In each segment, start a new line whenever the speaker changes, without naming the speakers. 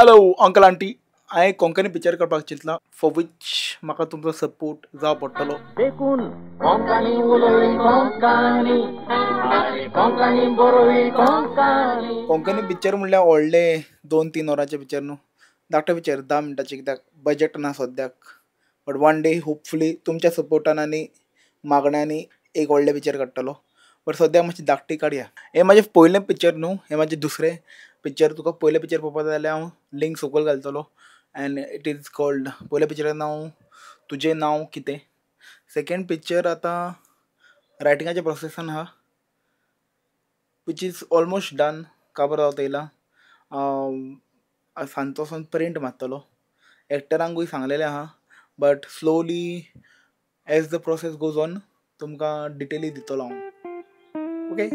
Hello uncle aunty, हांवें Konkani picture करपाक Chintala, for which म्हाका तुमचो सपोर्ट जाव पडटलो.
देखून कोंकणी उलय कोंकणी, कोंकणी बरोय कोंकणी.
कोंकणी पिक्चर म्हणल्यार व्हडले 2-3 वरांचे पिक्चर न्हू, धाकटे पिक्चर 10 मिनटाचे, कित्याक बजट ना सद्याक. बट वन डे होपफुली तुमच्या सपोर्टान आनी मागण्यांनी एक व्हडलें पिक्चर काडटलो. बट सद्याक मातशी धाकटी काडया. हें म्हाजें पयलें पिक्चर न्हू, हें म्हाजें दुसरें पिक्चर. तुका पयलें पिक्चर पळोवपाक जाय जाल्यार हांव लिंक सकयल घालतलो. एंड it is called, पयल्या पिक्चराचें नांव तुजें नांव कितें. सेकेंड पिक्चर आतां रायटिंगाच्या प्रोसेसान आहा, which is almost done. काबर जावत येयला, सांजचो वचोन प्रिंट मारतलो. एक्टरांकूय सांगलेलें आहा, but slowly as the process goes on तुमकां डिटेली दितलो हांव. ओके.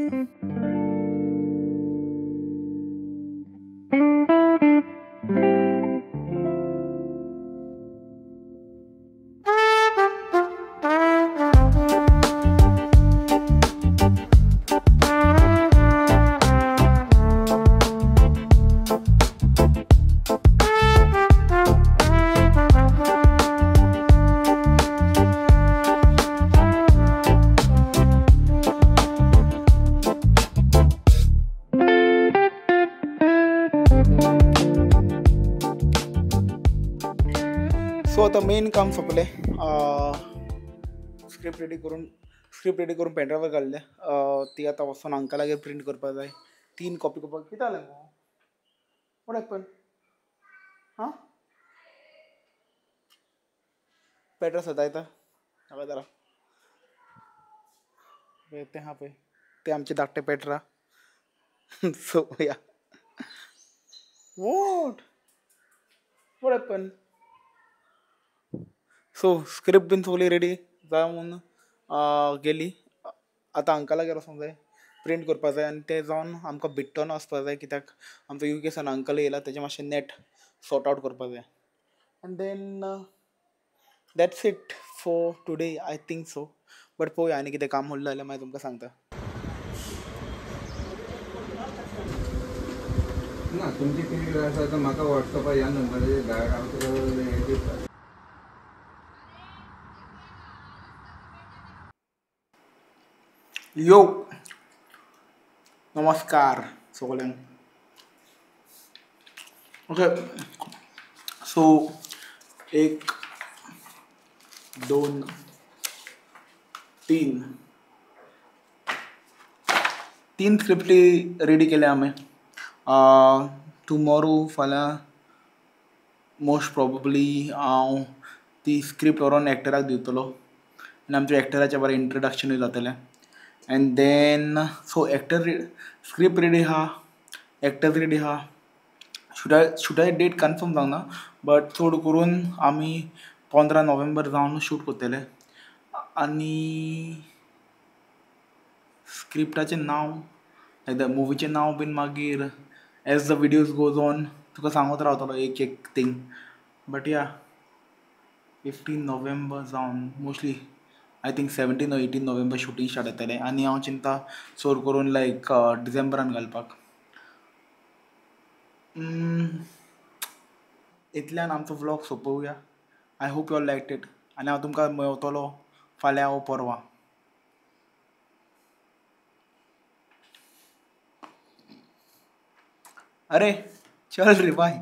सो आतां मेन काम सोंपलें. स्क्रिप्ट रेडी करून पेन ड्रायव्हर घाल्लें. ती आतां वचोन अंकलागेर प्रिंट करपाक जाय. 3 कॉपी करपाक. कितें जालें गो? What happen? हां, पेड्रा सदायता नाका जरा तें आहा पळय, तें आमचें धाकटें Petra. So yeah, what what happen? So script बीन सगळी रेडी जावन गेली. आतां अंकलागेर वचोंक जाय, प्रिंट करपाक जाय आनी तें जावन आमकां बिट्टोना वचपाक जाय, कित्याक आमचो you केसान अंकल येयला, तेजें मातशें नेट सॉर्ट आवट करपाक जाय. And then that's it for today, I think so. But पळोवया आनी कितें काम उरलें जाल्यार मागीर तुमकां सांगता.
ना, तुमचें कितें आसा जाल्यार म्हाका वॉट्सॅपार ह्या नंबराचेर धाड, हांव तुका हें दिता.
यो, नमस्कार सगळ्यांक. ओके, सो 1 2 3 3 स्क्रिप्टी रेडी केल्या आमी. टुमॉरो फाल्यां मोस्ट प्रोबेबली हांव ती स्क्रिप्ट व्हरोन एक्टराक दिवतलो आनी आमच्या एक्टराचें बरें इंट्रोडक्शनूय जातलें. And then so actor script ready आहा, एक्टर्स रेडी आहा. शुटाची डेट कन्फर्म जावंक ना, बट चड करून आमी 15 नोव्हेंबर जावन शूट करतले. आनी स्क्रिप्टाचें नांव लायक the मुवीचें नांव बीन मागीर as the videos goes on तुका सांगत रावतलो एक एक thing. But yeah, 15 November जावन mostly I think 17 or 18 November shooting start जातलें. आनी हांव चिंता चड करून लायक डिसेंबरान घालपाक. इतल्यान आमचो vlog सोंपोवया. I hope you all like it. आनी हांव तुमकां मेवतलो फाल्यां वो परवां. अरे चल रे बाय.